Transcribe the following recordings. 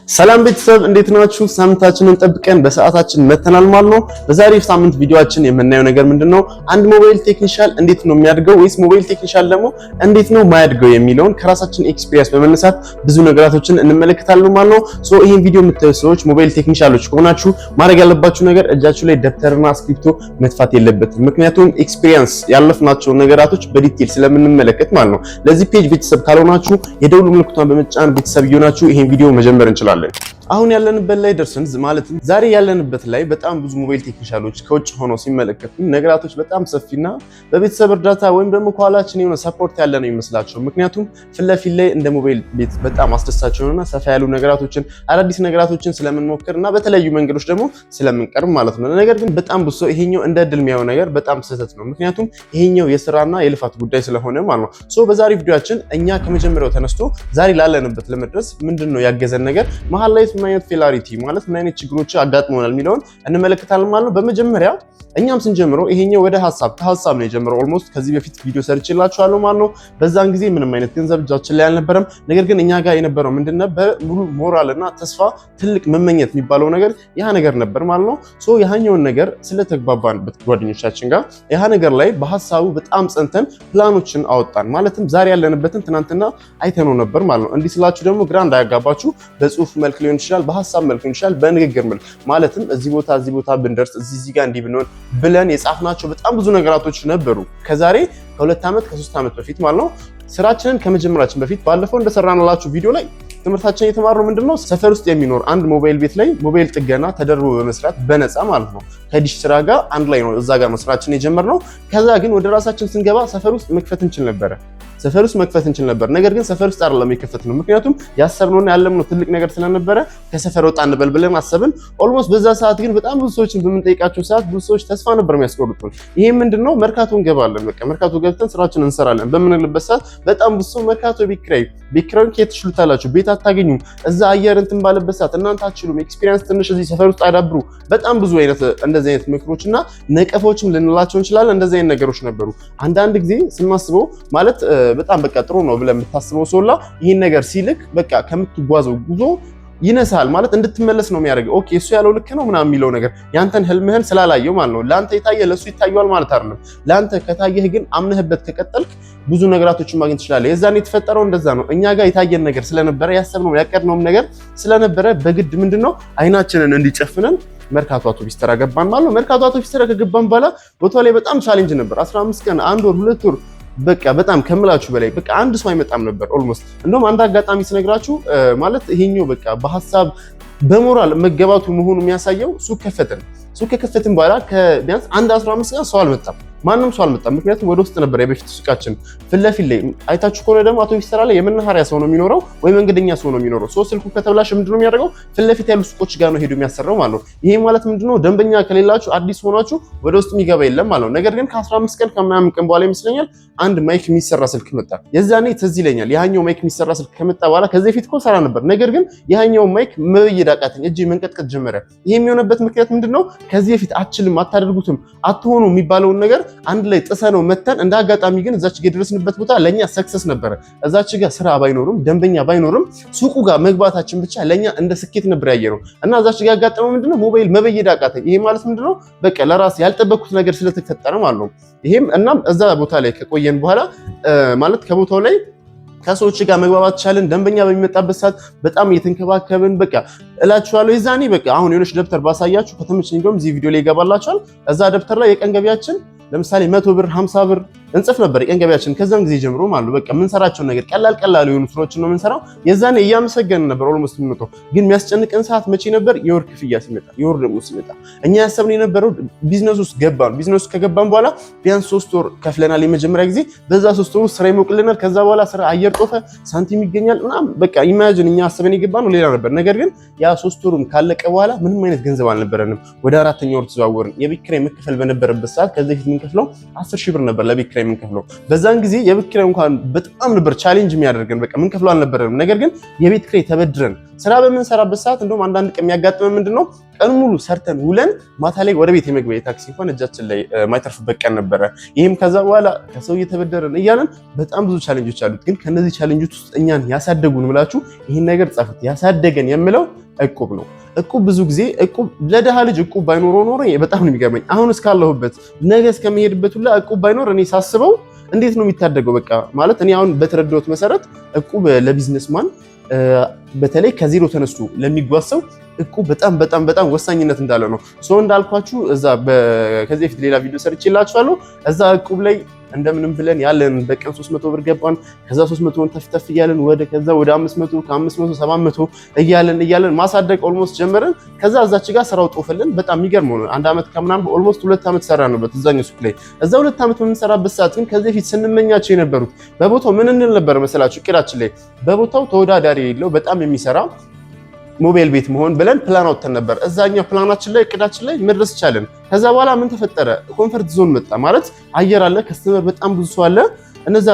ሰላም ቤተሰብ፣ እንዴት ናችሁ? ሳምንታችንን ጠብቀን በሰዓታችን መተናል ማለት ነው። በዛሬው ሳምንት ቪዲዮአችን የምናየው ነገር ምንድነው? አንድ mobile technician እንዴት ነው የሚያድገው ወይስ mobile technician ደግሞ እንዴት ነው ማያድገው የሚለውን ከራሳችን experience በመነሳት ብዙ ነገራቶችን እንመለከታለን ማለት ነው። So ይሄን ቪዲዮ የምታዩ ሰዎች mobile technician ኦች ከሆናችሁ ማድረግ ያለባችሁ ነገር እጃችሁ ላይ ደብተርና እስክሪብቶ መጥፋት የለበትም። ምክንያቱም experience ያለፍናቸውን ነገራቶች በ detail ስለምንመለከት ማለት ነው። ለዚህ page ቤተሰብ ካልሆናችሁ የደውል ምልክቷን በመጫን ቤተሰብ እየሆናችሁ ይሄን ቪዲዮ መጀመር እንችላለን። አሁን ያለንበት ላይ ደርሰን፣ ማለትም ዛሬ ያለንበት ላይ በጣም ብዙ mobile technician ኦች ከውጭ ሆነው ሲመለከቱ ነገራቶች በጣም ሰፊና በቤተሰብ እርዳታ ወይም ደግሞ ከኋላችን የሆነ support ያለ ነው ይመስላቸው። ምክንያቱም ፊት ለፊት ላይ እንደ ሞባይል ቤት በጣም አስደሳች የሆነና ሰፋ ያሉ ነገራቶችን፣ አዳዲስ ነገራቶችን ስለምንሞክር እና በተለያዩ መንገዶች ደግሞ ስለምንቀርብ ማለት ነው። ነገር ግን በጣም ብዙ ሰው ይሄኛው እንደ እድል የሚያየው ነገር በጣም ስህተት ነው። ምክንያቱም ይሄኛው የስራና የልፋት ጉዳይ ስለሆነ ማለት ነው። So በዛሬ ቪዲዮአችን እኛ ከመጀመሪያው ተነስቶ ዛሬ ላለንበት ለመድረስ ምንድን ነው ያገዘን ነገር፣ መሀል ላይ ምን አይነት failure ማለት ምን አይነት ችግሮች አጋጥመናል የሚለውን እንመለከታለን ማለት ነው። በመጀመሪያ እኛም ስንጀምረው ይሄኛው ወደ ሀሳብ ከሀሳብ ነው የጀመረው። Almost ከዚህ በፊት ቪዲዮ ሰርቼላችኋለሁ ማለት ነው። በዛን ጊዜ ምንም አይነት ገንዘብ እጃችን ላይ አልነበረም። ነገር ግን እኛ ጋር የነበረው ምንድን ነበር? ሙሉ ሞራል እና ተስፋ፣ ትልቅ መመኘት የሚባለው ነገር ያ ነገር ነበር ማለት ነው። So ያኛውን ነገር ስለተግባባንበት ጓደኞቻችን ጋር ያ ነገር ላይ በሀሳቡ በጣም ጸንተን ፕላኖችን አወጣን። ማለትም ዛሬ ያለንበትን ትናንትና አይተነው ነበር ማለት ነው። እንዲህ ስላችሁ ደግሞ ግራ እንዳያጋባችሁ፣ በጽሁፍ መልክ ሊሆን ይችላል፣ በሀሳብ መልክ ሊሆን ይችላል፣ በንግግር መልክ፣ ማለትም እዚህ ቦታ እዚህ ቦታ ብንደርስ፣ እዚህ እዚህ ጋር እንዲህ ብንሆን ብለን የጻፍናቸው በጣም ብዙ ነገራቶች ነበሩ። ከዛሬ ከ2 ዓመት ከ3 ዓመት በፊት ማለት ነው። ስራችንን ከመጀመራችን በፊት ባለፈው እንደሰራንላችሁ ቪዲዮ ላይ ትምህርታችን የተማርነው ምንድነው? ሰፈር ውስጥ የሚኖር አንድ ሞባይል ቤት ላይ ሞባይል ጥገና ተደርቦ በመስራት በነፃ ማለት ነው። ከዲሽ ስራ ጋር አንድ ላይ ነው፣ እዛ ጋር ነው ስራችን የጀመርነው። ከዛ ግን ወደ ራሳችን ስንገባ ሰፈር ውስጥ መክፈት እንችል ነበረ። ሰፈር ውስጥ መክፈት እንችል ነበር። ነገር ግን ሰፈር ውስጥ አይደለም የከፈትነው። ምክንያቱም ያሰብነውና ያለምነው ትልቅ ነገር ስለነበረ ከሰፈር ወጣ እንበል ብለን አሰብን። Almost በዛ ሰዓት ግን በጣም ብዙ ሰዎችን በምንጠይቃቸው ሰዓት ብዙ ሰዎች ተስፋ ነበር የሚያስቆርጡን። ይሄ ምንድነው? መርካቶ እንገባለን፣ በቃ መርካቶ ገብተን ስራችንን እንሰራለን በምንልበት ሰዓት በጣም ብዙ ሰው መርካቶ ቤት ኪራይ፣ ቤት ኪራዩን ከየት ትችሉታላችሁ? ቤት አታገኙም። እዛ አየር እንትን ባለበት ሰዓት እናንተ አትችሉም። Experience ትንሽ እዚህ ሰፈር ውስጥ አዳብሩ። በጣም ብዙ አይነት እንደዚህ አይነት ምክሮች እና ነቀፎችም ልንላቸው እንችላለን። እንደዚህ አይነት ነገሮች ነበሩ። አንዳንድ ጊዜ ስናስበው ማለት በጣም በቃ ጥሩ ነው ብለህ የምታስበው ሰውላ ይህን ነገር ሲልክ በቃ ከምትጓዘው ጉዞ ይነሳል፣ ማለት እንድትመለስ ነው የሚያደርገው። Okay፣ እሱ ያለው ልክ ነው ምናምን የሚለው ነገር ያንተን ህልምህን ስላላየው ማለት ነው። ለአንተ የታየ ለእሱ ይታየዋል ማለት አይደለም። ለአንተ ከታየህ ግን አምነህበት ከቀጠልክ ብዙ ነገራቶችን ማግኘት ትችላለህ። የዛን የተፈጠረው እንደዛ ነው። እኛ ጋር የታየን ነገር ስለነበረ፣ ያሰብነው ያቀድነውም ነገር ስለነበረ በግድ ምንድነው አይናችንን እንዲጨፍነን መርካቶ አውቶቢስ ተራ ገባን ማለት ነው። መርካቶ አውቶቢስ ተራ ከገባን በኋላ ቦታው ላይ በጣም challenge ነበር። 15 ቀን፣ አንድ ወር፣ 2 ወር፣ በቃ በጣም ከምላችሁ በላይ በቃ አንድ ሰው አይመጣም ነበር almost። እንደውም አንድ አጋጣሚ ስነግራችሁ ማለት ይሄኛው በቃ በሀሳብ በሞራል መገባቱ መሆኑ የሚያሳየው ሱቅ ከፈትን። ሱቅ ከከፈትን በኋላ ከቢያንስ አንድ 15 ቀን ሰው አልመጣም። ማንም ሰው አልመጣም። ምክንያቱም ወደ ውስጥ ነበር የበፊት ሱቃችን ፊት ለፊት ላይ። አይታችሁ ከሆነ ደግሞ አውቶቢስ ተራ ላይ የመናኸሪያ ሰው ነው የሚኖረው ወይ መንገደኛ ሰው ነው የሚኖረው። ሰው ስልኩ ከተበላሸ ምንድነው የሚያደርገው? ፊት ለፊት ያሉ ሱቆች ጋር ነው ሄዶ የሚያሰራው ማለት ነው። ይሄ ማለት ምንድነው? ደንበኛ ከሌላችሁ፣ አዲስ ሆናችሁ ወደ ውስጥ የሚገባ የለም ማለት ነው። ነገር ግን ከ15 ቀን ከምናምን ቀን በኋላ ይመስለኛል አንድ mic የሚሰራ ስልክ መጣ። የዛኔ ትዝ ይለኛል፣ ያኛው mic የሚሰራ ስልክ ከመጣ በኋላ ከዚህ በፊት እኮ ሰራ ነበር። ነገር ግን ያኛው mic መበየድ አቃተኝ፣ እጄ መንቀጥቀጥ ጀመረ። ይሄ የሚሆንበት ምክንያት ምንድነው? ከዚህ በፊት አትችልም፣ አታደርጉትም፣ አትሆኑ የሚባለውን ነገር አንድ ላይ ጥሰነው መተን እንደ አጋጣሚ ግን እዛች ጋር የደረስንበት ቦታ ለኛ success ነበረ። እዛች ጋር ስራ ባይኖርም፣ ደንበኛ ባይኖርም ሱቁ ጋር መግባታችን ብቻ ለኛ እንደ ስኬት ነበር ያየነው። እና እዛች ጋር ያጋጠመው ምንድነው? ሞባይል መበየድ አቃተኝ። ይሄ ማለት ምንድነው? በቃ ለራስ ያልጠበቅኩት ነገር ስለተፈጠረ ማለት ነው። ይሄም እናም እዛ ቦታ ላይ ከቆየን በኋላ ማለት ከቦታው ላይ ከሰዎች ጋር መግባባት ቻልን። ደንበኛ በሚመጣበት ሰዓት በጣም እየተንከባከብን በቃ እላችኋለሁ። የዛኔ በቃ አሁን የሆነች ደብተር ባሳያችሁ ከተመቸኝ እንደውም እዚህ ቪዲዮ ላይ ይገባላችኋል። እዛ ደብተር ላይ የቀን ገቢያችን ለምሳሌ 100 ብር፣ 50 ብር እንጽፍ ነበር የቀን ገቢያችን ከዛም ጊዜ ጀምሮ ማለት ነው። በቃ የምንሰራቸውን ነገር ቀላል ቀላል የሆኑ ስራዎችን ነው የምንሰራው። የዛኔ እያመሰገንን ነበር almost የምንወጣው። ግን የሚያስጨንቀን ሰዓት መቼ ነበር? የወር ክፍያ ሲመጣ፣ የወር ደሞዝ ሲመጣ። እኛ ያሰብነው የነበረው ቢዝነስ ውስጥ ገባን። ቢዝነስ ውስጥ ከገባን በኋላ ቢያንስ 3 ወር ከፍለናል የመጀመሪያ ጊዜ። በዛ 3 ወር ውስጥ ስራ ይሞቅልናል። ከዛ በኋላ ስራ አየር ጦፈ፣ ሳንቲም ይገኛል ምናምን። በቃ imagine እኛ አስበን የገባነው ሌላ ነበር። ነገር ግን ያ 3 ወሩም ካለቀ በኋላ ምንም አይነት ገንዘብ አልነበረንም። ወደ አራተኛ ወር ተዘዋወርን። የቤት ኪራይ መከፈል በነበረበት ሰዓት ከዚህ በፊት የምንከፍለው 10,000 ብር ነበር ለቤት ኪራይ። ኪራይ የምንከፍለው። በዛን ጊዜ የቤት ኪራይ እንኳን በጣም ነበር challenge የሚያደርገን፣ በቃ ምንከፍለው አልነበረንም። ነገር ግን የቤት ኪራይ ተበድረን ስራ በምንሰራበት ሰዓት እንደውም አንዳንድ ቀን የሚያጋጥመን ምንድነው ቀን ሙሉ ሰርተን ውለን ማታ ላይ ወደ ቤት የመግቢያ የታክሲ እንኳን እጃችን ላይ ማይተርፍበት ቀን ነበረ። ይህም ከዛ በኋላ ከሰው እየተበደረን እያለን በጣም ብዙ challenge ኦች አሉት። ግን ከነዚህ challenge ኦች ውስጥ እኛን ያሳደጉን ብላችሁ ይህን ነገር ጻፉት። ያሳደገን የምለው እቁብ ነው። እቁብ ብዙ ጊዜ እቁብ ለድሃ ልጅ እቁብ ባይኖረው ኖሮ በጣም ነው የሚገርመኝ። አሁን እስካለሁበት ነገ እስከምሄድበት ሁላ እቁብ ባይኖር እኔ ሳስበው እንዴት ነው የሚታደገው? በቃ ማለት እኔ አሁን በተረዳሁት መሰረት እቁብ ለ businessman በተለይ ከዜሮ ተነስቶ ለሚጓዝ ሰው እቁብ በጣም በጣም በጣም ወሳኝነት እንዳለ ነው። So እንዳልኳችሁ እዛ ከዚህ በፊት ሌላ ቪዲዮ ሰርቼላችኋለሁ። እዛ እቁብ ላይ እንደምንም ብለን ያለን በቀን 300 ብር ገባን። ከዛ 300ን ተፍተፍ እያለን ወደ ከዛ ወደ 500፣ ከ500 700 እያለን እያለን ማሳደግ almost ጀመረን። ከዛ እዛች ጋር ስራው ጦፈልን። በጣም የሚገርም ነው። አንድ አመት ከምናምን almost 2 አመት ሰራንበት እዛኛው ሱቅ ላይ። እዛ 2 አመት በምንሰራበት ሰዓት ግን ከዚህ በፊት ስንመኛቸው የነበሩት በቦታው ምን እንል ነበር መሰላችሁ? እቅዳችን ላይ በቦታው ተወዳዳሪ የሌለው በጣም የሚሰራ ሞባይል ቤት መሆን ብለን ፕላን አውጥተን ነበር። እዛኛው ፕላናችን ላይ እቅዳችን ላይ መድረስ ቻለን። ከዛ በኋላ ምን ተፈጠረ? Comfort zone መጣ። ማለት አየር አለ፣ customer በጣም ብዙ ሰው አለ። እነዛ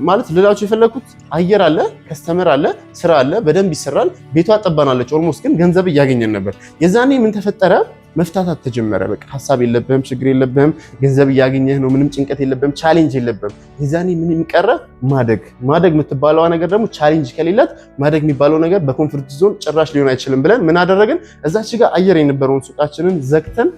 ማለት ልላችሁ የፈለኩት አየር አለ፣ customer አለ፣ ስራ አለ፣ በደንብ ይሰራል። ቤቷ ጠባናለች። Almost ግን ገንዘብ እያገኘን ነበር። የዛኔ ምን ተፈጠረ? መፍታታት ተጀመረ። በቃ ሀሳብ የለብህም፣ ችግር የለብህም፣ ገንዘብ እያገኘህ ነው፣ ምንም ጭንቀት የለብህም፣ challenge የለብህም። የዛኔ ምን ቀረ? ማደግ። ማደግ የምትባለዋ ነገር ደግሞ challenge ከሌላት ማደግ የሚባለው ነገር በ comfort zone ጭራሽ ሊሆን አይችልም ብለን ምን አደረግን? እዛች ጋር አየር የነበረውን ሱቃችንን ዘግተን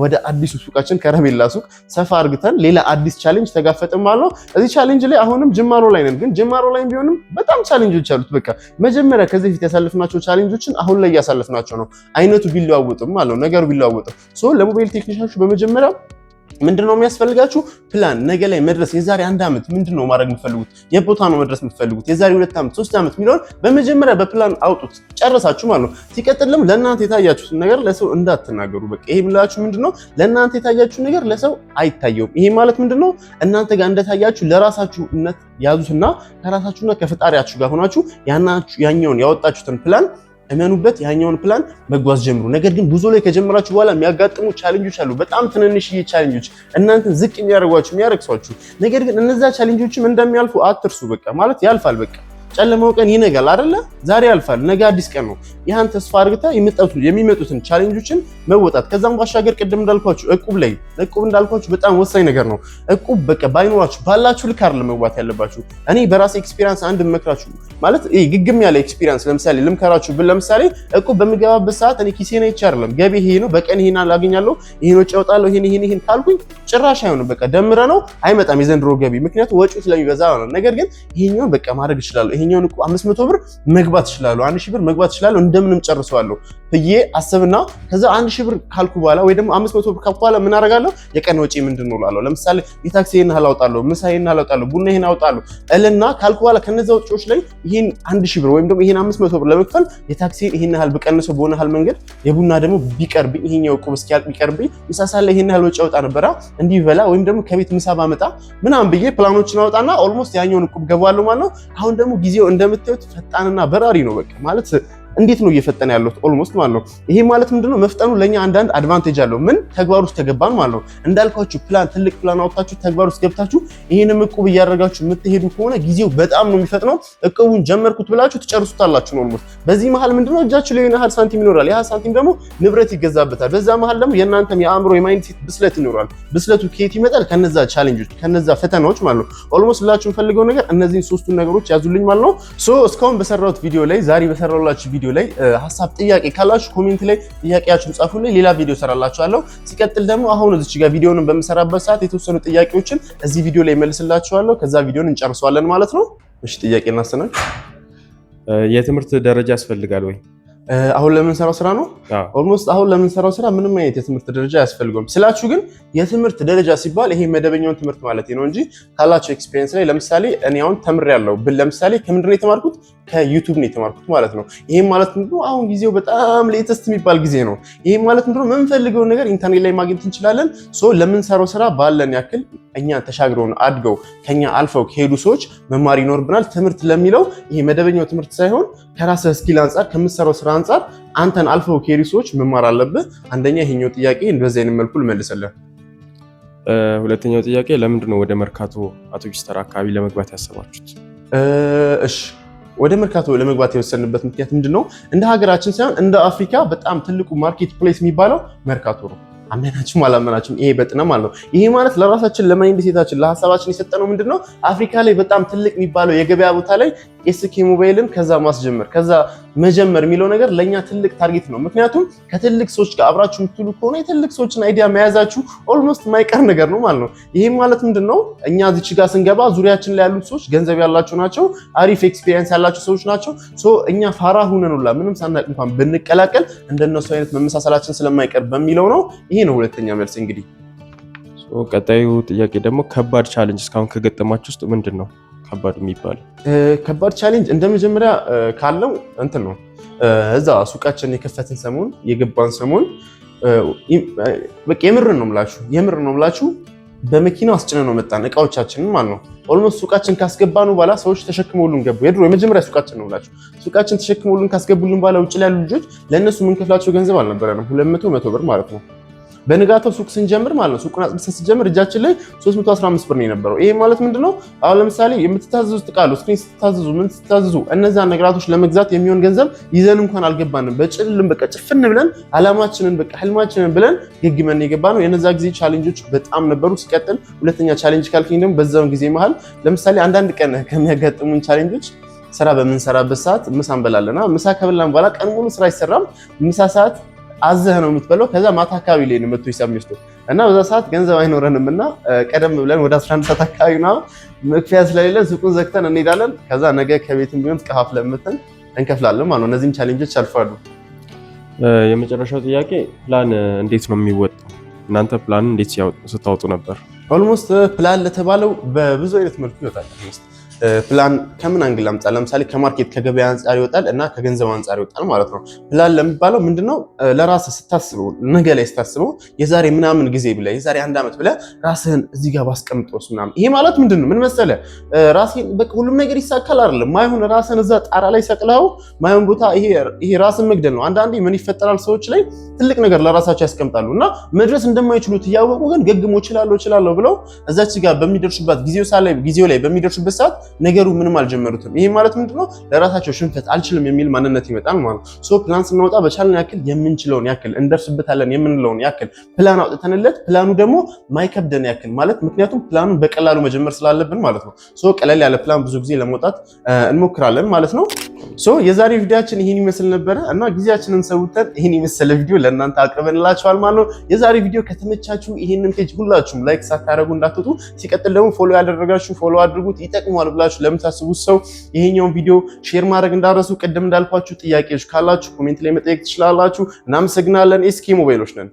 ወደ አዲሱ ሱቃችን ከረሜላ ሱቅ ሰፋ አርግተን ሌላ አዲስ challenge ተጋፈጥን ማለት ነው። እዚህ challenge ላይ አሁንም ጅማሮ ላይ ነን፣ ግን ጅማሮ ላይ ቢሆንም በጣም challenge ኦች አሉት። በቃ መጀመሪያ ከዚህ በፊት ያሳለፍናቸው challenge ኦችን አሁን ላይ እያሳለፍናቸው ነው። አይነቱ ቢለዋወጥም ማለት ነው፣ ነገሩ ቢለዋወጥም። So ለሞባይል technician ኦች በመጀመሪያ ምንድነው የሚያስፈልጋችሁ? ፕላን፣ ነገ ላይ መድረስ፣ የዛሬ አንድ ዓመት ምንድነው ማድረግ የምትፈልጉት? የት ቦታ ነው መድረስ የምትፈልጉት? የዛሬ 2 ዓመት፣ 3 ዓመት የሚለውን በመጀመሪያ በፕላን አውጡት፣ ጨረሳችሁ ማለት ነው። ሲቀጥልም ለእናንተ የታያችሁትን ነገር ለሰው እንዳትናገሩ። በቃ ይሄ የምላችሁ ምንድነው ለእናንተ የታያችሁ ነገር ለሰው አይታየውም። ይሄ ማለት ምንድነው እናንተ ጋር እንደታያችሁ ለራሳችሁ እምነት ያዙትና ከራሳችሁና ከፈጣሪያችሁ ጋር ሆናችሁ ያኛውን ያወጣችሁትን ፕላን እመኑበት፣ ያኛውን ፕላን መጓዝ ጀምሩ። ነገር ግን ጉዞ ላይ ከጀመራችሁ በኋላ የሚያጋጥሙ challenge ኦች አሉ። በጣም ትንንሽዬ challenge ኦች እናንተን ዝቅ የሚያደርጓችሁ፣ የሚያረክሷችሁ። ነገር ግን እነዛ challenge ኦችም እንደሚያልፉ አትርሱ። በቃ ማለት ያልፋል። በቃ ጨለማው ቀን ይነጋል አይደለ? ዛሬ ያልፋል፣ ነገ አዲስ ቀን ነው። ያን ተስፋ አድርገህ የሚመጡትን challenge ኦችን መወጣት። ከዛም ባሻገር ቅድም እንዳልኳችሁ እቁብ ላይ፣ እቁብ እንዳልኳችሁ በጣም ወሳኝ ነገር ነው። እቁብ በቃ ባይኖራችሁ ባላችሁ ልክ አይደለም መግባት ያለባችሁ። እኔ በራሴ experience አንድ መክራችሁ ማለት ይሄ ግግም ያለ experience ለምሳሌ ልምከራችሁ ብል፣ ለምሳሌ እቁብ በምገባበት ሰዓት እኔ ኪሴን አይቼ አይደለም፣ ገቢ ይሄ ነው፣ በቀን ይሄን አገኛለሁ፣ ይሄን ወጪ አወጣለሁ፣ ይሄን ይሄን ይሄን ካልኩኝ ጭራሽ አይሆንም። በቃ ደምረ ነው አይመጣም የዘንድሮ ገቢ፣ ምክንያቱም ወጪው ስለሚበዛ ነው። ነገር ግን ይሄኛውን በቃ ማድረግ እችላለሁ፣ ይሄኛውን እቁብ 500 ብር መግባት እችላለሁ፣ 1000 ብር መግባት እችላለሁ፣ እንደምንም ጨርሰዋለሁ ብዬ አስብና ከዛ 1000 ብር ካልኩ በኋላ ወይ ደግሞ 500 ብር ካልኩ በኋላ ምን አደርጋለሁ? የቀን ወጪ ምንድን ነው እላለሁ። ለምሳሌ የታክሲ ይሄን ያህል አወጣለሁ፣ ምሳ ይሄን ያህል አወጣለሁ፣ ቡና ይሄን አወጣለሁ እልና ካልኩ በኋላ ከነዛ ወጪዎች ላይ ይሄን 1000 ብር ወይም ደግሞ ይሄን 500 ብር ለመክፈል የታክሲ ይሄን ያህል ብቀንሰው በሆነ ያህል መንገድ፣ የቡና ደግሞ ቢቀርብኝ፣ ይሄኛው እቁብ እስኪያልቅ ቢቀርብኝ፣ ምሳ ሳለ ይሄን ያህል ወጪ አወጣ ነበራ፣ እንዲህ በላ ወይም ደግሞ ከቤት ምሳ ባመጣ ምናምን ብዬ ፕላኖችን አወጣና almost ያኛውን እቁብ ገባለሁ ማለት ነው። አሁን ደግሞ ጊዜው እንደምታዩት ፈጣንና በራሪ ነው። በቃ ማለት እንዴት ነው እየፈጠነ ያለው almost ማለት ነው። ይሄ ማለት ምንድነው? መፍጠኑ ለኛ አንዳንድ advantage አለው። ምን ተግባር ውስጥ ከገባን ማለት ነው። እንዳልኳችሁ ፕላን፣ ትልቅ ፕላን አውጥታችሁ ተግባር ውስጥ ገብታችሁ ይሄንም እቁብ እያደረጋችሁ የምትሄዱ ከሆነ ጊዜው በጣም ነው የሚፈጥነው። እቁቡን ጀመርኩት ብላችሁ ትጨርሱታላችሁ ነው almost። በዚህ መሀል ምንድነው እጃችሁ ላይ የሆነ ያህል ሳንቲም ይኖራል። ያ ሳንቲም ደግሞ ንብረት ይገዛበታል። በዛ መሀል ደግሞ የእናንተም የአእምሮ የ mindset ብስለት ይኖራል። ብስለቱ ከየት ይመጣል? ከነዛ challenge ኦች፣ ከነዛ ፈተናዎች ማለት ነው። Almost ልላችሁ የምፈልገው ነገር እነዚህን ሶስቱን ነገሮች ያዙልኝ ማለት ነው። So እስካሁን በሰራሁት ቪዲዮ ላይ፣ ዛሬ በሰራሁላችሁ ቪዲዮ ላይ ሀሳብ ጥያቄ ካላችሁ comment ላይ ጥያቄያችሁን ጻፉልኝ፣ ሌላ ቪዲዮ ሰራላችኋለሁ። ሲቀጥል ደግሞ አሁን እዚች ጋር ቪዲዮውን በምሰራበት ሰዓት የተወሰኑ ጥያቄዎችን እዚህ ቪዲዮ ላይ መልስላችኋለሁ። ከዛ ቪዲዮን እንጨርሰዋለን ማለት ነው። እሺ፣ ጥያቄ እናስተናግድ። የትምህርት ደረጃ ያስፈልጋል ወይ? አሁን ለምንሰራው ስራ ነው። Almost አሁን ለምንሰራው ስራ ምንም አይነት የትምህርት ደረጃ አያስፈልገውም ስላችሁ ግን የትምህርት ደረጃ ሲባል ይሄ መደበኛውን ትምህርት ማለት ነው እንጂ ካላቸው experience ላይ፣ ለምሳሌ እኔ አሁን ተምሬያለሁ ብል ለምሳሌ ከምንድን ነው የተማርኩት? ከ YouTube ነው የተማርኩት ማለት ነው። ይሄም ማለት ምንድነው? አሁን ጊዜው በጣም latest የሚባል ጊዜ ነው። ይሄም ማለት ምንድነው? የምንፈልገውን ነገር ኢንተርኔት ላይ ማግኘት እንችላለን። So ለምንሰራው ስራ ባለን ያክል እኛ ተሻግረውን አድገው ከኛ አልፈው ከሄዱ ሰዎች መማር ይኖርብናል። ትምህርት ለሚለው ይሄ መደበኛው ትምህርት ሳይሆን ከራስህ skill አንጻር፣ ከምትሰራው ስራ አንጻር አንተን አልፈው ከሄዱ ሰዎች መማር አለብህ። አንደኛ ይሄኛው ጥያቄ በዚህ አይነት መልኩ ልመልስልህ። ሁለተኛው ጥያቄ ለምንድን ነው ወደ መርካቶ አውቶቡስ ተራ አካባቢ ለመግባት ያሰባችሁት? እሺ፣ ወደ መርካቶ ለመግባት የወሰንበት ምክንያት ምንድን ነው? እንደ ሀገራችን ሳይሆን እንደ አፍሪካ በጣም ትልቁ market place የሚባለው መርካቶ ነው። አመናችሁም አላመናችሁም ይሄ በጥነ ማለት ነው። ይሄ ማለት ለራሳችን ለ mindset ኣችን ለሀሳባችን የሰጠነው ምንድን ነው? አፍሪካ ላይ በጣም ትልቅ የሚባለው የገበያ ቦታ ላይ ኤስኬ ሞባይልን ከዛ ማስጀመር ከዛ መጀመር የሚለው ነገር ለእኛ ትልቅ target ነው። ምክንያቱም ከትልቅ ሰዎች ጋር አብራችሁ የምትውሉ ከሆነ የትልቅ ሰዎችን idea መያዛችሁ almost የማይቀር ነገር ነው ማለት ነው። ይሄም ማለት ምንድን ነው? እኛ እዚች ጋር ስንገባ ዙሪያችን ላይ ያሉት ሰዎች ገንዘብ ያላቸው ናቸው፣ አሪፍ experience ያላቸው ሰዎች ናቸው። So እኛ ፋራ ሁነን ሁላ ምንም ሳናቅ እንኳን ብንቀላቀል እንደነሱ አይነት መመሳሰላችን ስለማይቀር በሚለው ነው። ይሄ ነው ሁለተኛ መልስ እንግዲህ። ቀጣዩ ጥያቄ ደግሞ ከባድ challenge እስካሁን ከገጠማችሁ ውስጥ ምንድን ነው ከባድ የሚባለው? ከባድ challenge እንደ መጀመሪያ ካለው እንትን ነው፣ እዛ ሱቃችን የከፈትን ሰሞን፣ የገባን ሰሞን በቃ የምር ነው የምላችሁ በመኪና አስጭነን ነው መጣን እቃዎቻችንን ማለት ነው። Almost ሱቃችን ካስገባኑ በኋላ ሰዎች ተሸክመውልን ገቡ። የድሮ የመጀመሪያ ሱቃችን ነው የምላችሁ። ሱቃችን ተሸክመውልን ካስገቡልን በኋላ ውጭ ላይ ያሉ ልጆች ለእነሱ የምንከፍላቸው ገንዘብ አልነበረንም። 200 መቶ ብር ማለት ነው። በንጋታው ሱቅ ስንጀምር ማለት ነው፣ ሱቁን አጽድተን ስንጀምር እጃችን ላይ 315 ብር ነው የነበረው። ይሄ ማለት ምንድነው? አሁን ለምሳሌ የምትታዘዙት ዕቃ አሉ፣ screen ስትታዘዙ፣ ምን ስትታዘዙ እነዛን ነገራቶች ለመግዛት የሚሆን ገንዘብ ይዘን እንኳን አልገባንም። በጭልም በቃ ጭፍን ብለን አላማችንን በቃ ህልማችንን ብለን ገግመን የገባ ነው። የነዛ ጊዜ challenge ኦች በጣም ነበሩ። ሲቀጥል ሁለተኛ challenge ካልከኝ ደግሞ በዛውን ጊዜ መሀል ለምሳሌ አንዳንድ ቀን ከሚያጋጥሙን challenge ኦች ስራ በምንሰራበት ሰዓት ምሳ እንበላለና ምሳ ከበላን በኋላ ቀን ሙሉ ስራ አይሰራም። ምሳ ሰዓት አዘህ ነው የምትበላው። ከዛ ማታ አካባቢ ላይ ነው መጥቶ ሂሳብ የሚወስደው እና በዛ ሰዓት ገንዘብ አይኖረንም እና ቀደም ብለን ወደ 11 ሰዓት አካባቢ ነው መክፈያ ስለሌለን ሱቁን ዘግተን እንሄዳለን። ከዛ ነገ ከቤትም ቢሆን ከፋፍለን መተን እንከፍላለን ማለት ነው። እነዚህም challenge ኦች አልፈዋል። የመጨረሻው ጥያቄ ፕላን እንዴት ነው የሚወጣው? እናንተ ፕላን እንዴት ስታወጡ ነበር? Almost plan ለተባለው በብዙ አይነት መልኩ ይወጣል። ፕላን ከምን angle አምጣ? ለምሳሌ ከ market ከገበያ አንጻር ይወጣል እና ከገንዘብ አንጻር ይወጣል ማለት ነው። ፕላን ለሚባለው ምንድነው? ለራስህ ስታስበው፣ ነገ ላይ ስታስበው፣ የዛሬ ምናምን ጊዜ ብለህ፣ የዛሬ አንድ ዓመት ብለህ ራስህን እዚህ ጋር ባስቀምጠውስ ምናምን። ይሄ ማለት ምንድነው? ምን መሰለህ፣ ራስህን በቃ ሁሉም ነገር ይሳካል አይደለም። ማይሆን ራስህን እዛ ጣራ ላይ ሰቅለው ማይሆን ቦታ ይሄ ራስን መግደል ነው። አንዳንዴ ምን ይፈጠራል? ሰዎች ላይ ትልቅ ነገር ለራሳቸው ያስቀምጣሉ እና መድረስ እንደማይችሉት እያወቁ ግን ገግሞ እችላለሁ እችላለሁ ብለው እዛች ጋር በሚደርሱበት ጊዜው ላይ በሚደርሱበት ሰዓት ነገሩ ምንም አልጀመሩትም። ይሄ ማለት ምንድነው? ለራሳቸው ሽንፈት፣ አልችልም የሚል ማንነት ይመጣል ማለት ነው። So plan ስናወጣ በቻልን ያክል፣ የምንችለውን ያክል፣ እንደርስበታለን የምንለውን ያክል ፕላን አውጥተንለት ፕላኑ ደግሞ ማይከብደን ያክል ማለት ምክንያቱም ፕላኑን በቀላሉ መጀመር ስላለብን ማለት ነው። So ቀለል ያለ ፕላን ብዙ ጊዜ ለመውጣት እንሞክራለን ማለት ነው። So የዛሬ ቪዲዮአችን ይህን ይመስል ነበረ እና ጊዜያችንን ሰውተን ይህን የመሰለ ቪዲዮ ለእናንተ አቅርበንላችኋል ማለት ነው። የዛሬ ቪዲዮ ከተመቻችሁ ይህንን page ሁላችሁም like ሳታደርጉ እንዳትወጡ። ሲቀጥል ደግሞ follow ያላደረጋችሁ follow አድርጉት። ይጠቅመዋል ብላችሁ ለምታስቡት ሰው ይሄኛውን ቪዲዮ share ማድረግ እንዳትረሱ። ቅድም እንዳልኳችሁ ጥያቄዎች ካላችሁ comment ላይ መጠየቅ ትችላላችሁ። እናመሰግናለን። ኤስኬ ሞባይሎች ነን።